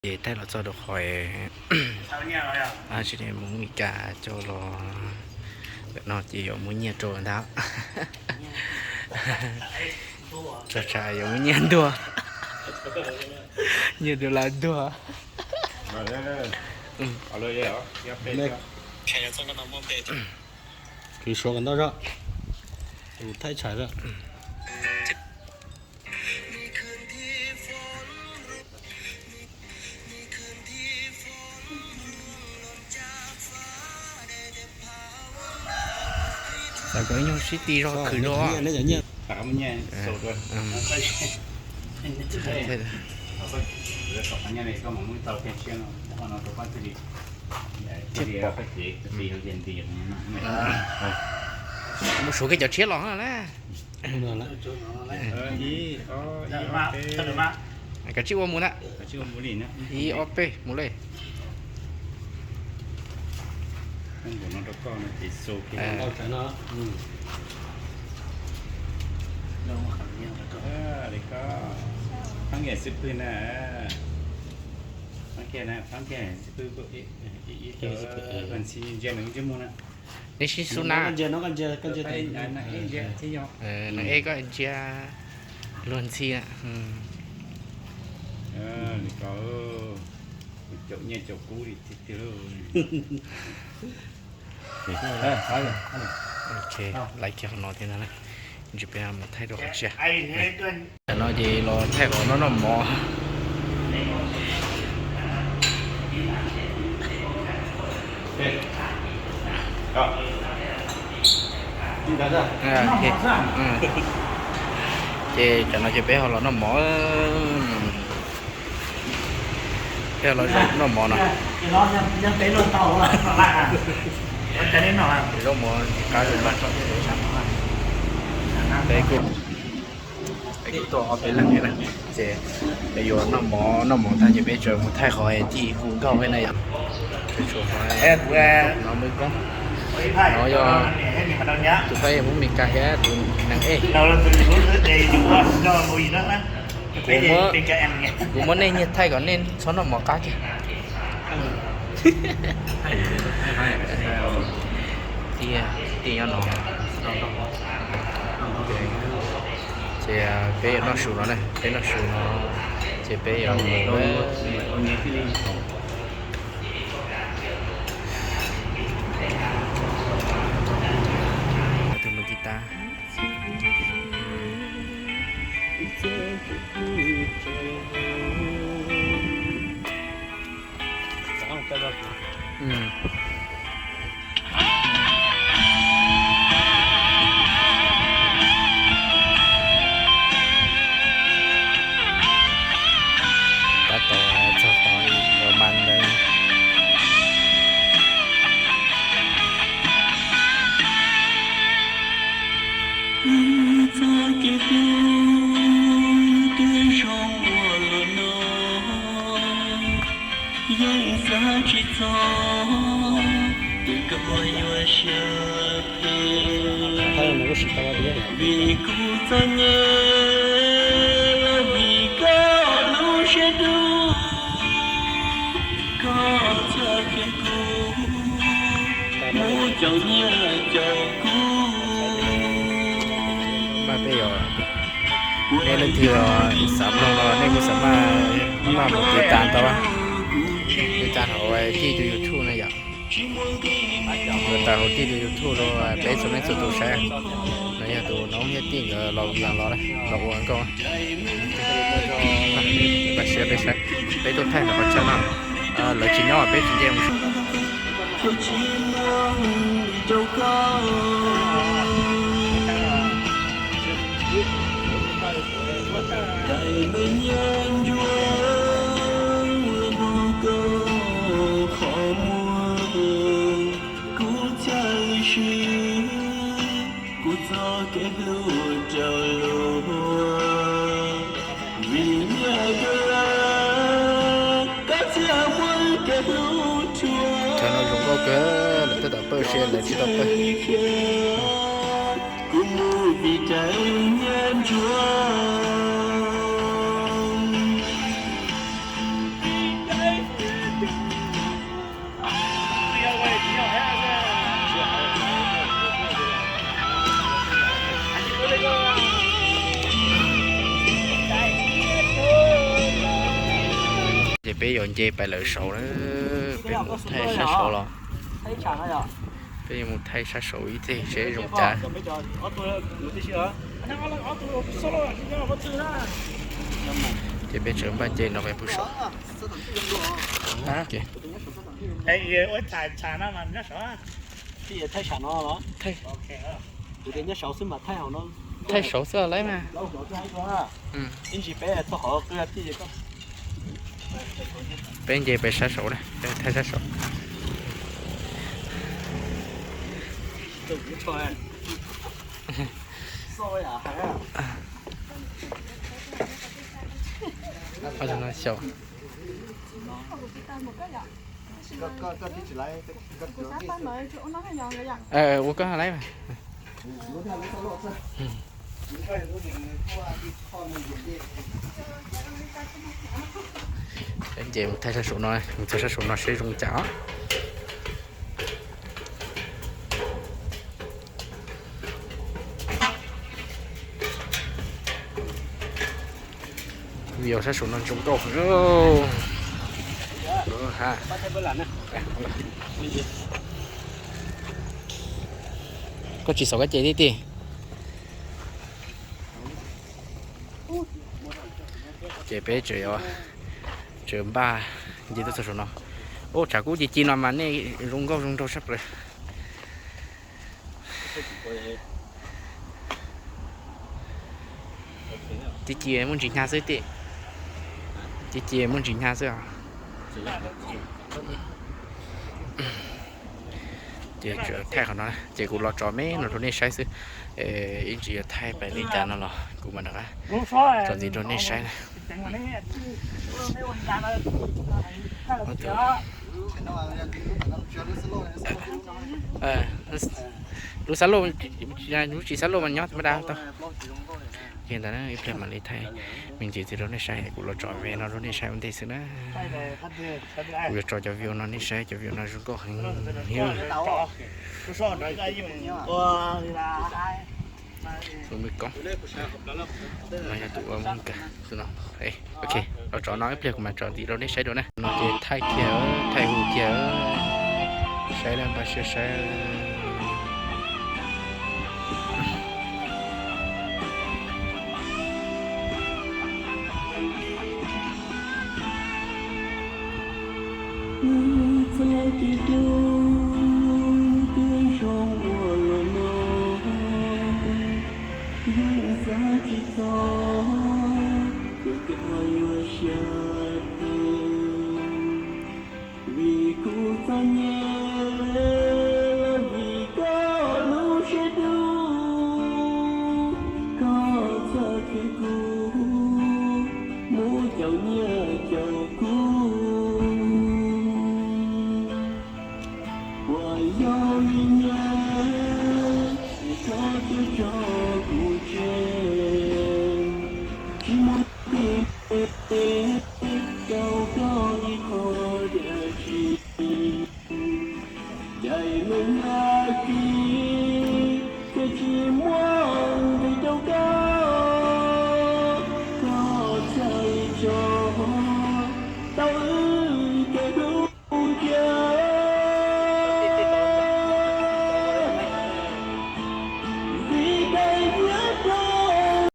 Ces thaij los txog rau qhov tsis mus Mes Kas coj los ntawm no ces yuav muab nyiaj rau ntag. Tso tsam yuav muab nyiaj ntuag, nyiaj dollar ntuag. Kws suav kom ntau zog, tus thaij tshais lawm. Txawm koj nyuag sib ti zog khwv zog. Mus suav kiag cov tshiab los na. Kav tsij ua mus na. Ib ob peb mus li. Phab nkiag xib pwg na, phab nkiag xib pwg, ntsia nws mus na. Neb sib xub na. Nws eb koj ntsia luag ntxhi na. Caum nyiaj caum kub li tiag tiag. Laiv kiag qhov no thiab na, ntsis peb mus thaij rau qhov tsev. Tam no ces los thaij qhov noj noj mov. Ces tam no ces peb ho los noj mov. Peb los noj mov no. Zaub mov qab zoo na. Peb kuj, peb kuj tuaj ob peb leeg na, ces peb yuav noj mov, noj mov tag ces peb tseem mus thaij qhov tij hu nkauj na yom. No Mws Koob, no yog tus pab Hmoob Mes Kas thiab tus neeg ej. Kuv muab nej nyiag thaij kom nej txhob noj mov qab kiag. Tij nyob no. Ces peb yuav noj su no na, peb noj su no ces peb yuav mus, tus mus tiv tas. Tab tom txog qhov yuav mas ntawd. Txoj kev hlub twb zoo ua luaj no, yeej xav tsis txog tias koj yuav siab phem. Vim kuv txom nyem los vim koj lub siab dub, koj txoj kev hlub muab caum nyiaj caum kub. Nej leej twg xav mloog no nej kuj xav maj, maj mus tiv tas tau, tiv tas hauv tij tus YouTube na yom. Tiv tas hauv tij tus YouTube rau peb txhua leej txhua tus saib. No yog tus noob thiab tij nkawd los vias los, los ua nkauj. Pab siab peb saib, peb tuaj thaij ntawm qhov chaw no, lawv tsis nyob peb tsis nce mus. Kuv txoj kev hlub rau luag, vim nyiaj kawg lawm koj thiaj muab kev hlub rhuav. Chaw no zoo nkauj kawg, lawv tab tom pawj siab lawv tsis tau pawj. Kuv mus vim raws nyiaj nruab. Ces peb yuav nce pais lawv saud na, peb mus thaij sab saud los. Peb yuav mus thaij sab saud ib teg seb zoo cas. Ces peb tseem npaj nce no peb pus saud. Thaij saud xwb lawm mas. Peb nce pem sab saud na, peb thaij sab saud. Xyaum. Ua koj laib mas. Ces mus thaij sab saum no, mus thaij sab saum no seb zoo cas os. View sab saum no zoo nkauj heev. Koj tsis xauv koj ces tib tib. Ces peb tseem, tseem npaj nce tuaj txog saum no. Ub, tshav kub ci ci no mas nej zoo nkauj zoo nraug sab plaws. Ci ci muaj ntsis hnyav xwb tij. Ci ci muaj ntsis hnyav xwb os. Ces tsuas thaij qhov no, ces kuv los tso me no rau nej saib xwb. Ib ntsis yuav thaij pais li cas no los kuv mam rov qab tso ntxiv rau nej saib na. Lub xab lauj, lub tsis xab lauj mas nyob mas dab tau. Ces ntawd ib pliag mam li thaij me ntsis ntxiv rau nej saib, kuv los tso me no rau nej saib ua ntej xwb na. Kuv yuav tso cov view no nej saib, cov view no zoo nkauj heev. Tus me koob no yog tus ua mus kawm tus no. Ok, los tso no ib pliag kuv mam tso ntxiv rau nej saib dua na. No ces thaij kiag, thaij hu kiag, saib lawm npaj siab saib. Txoj kev hlub twb zoo ua luaj no, yeej xav tsis txog.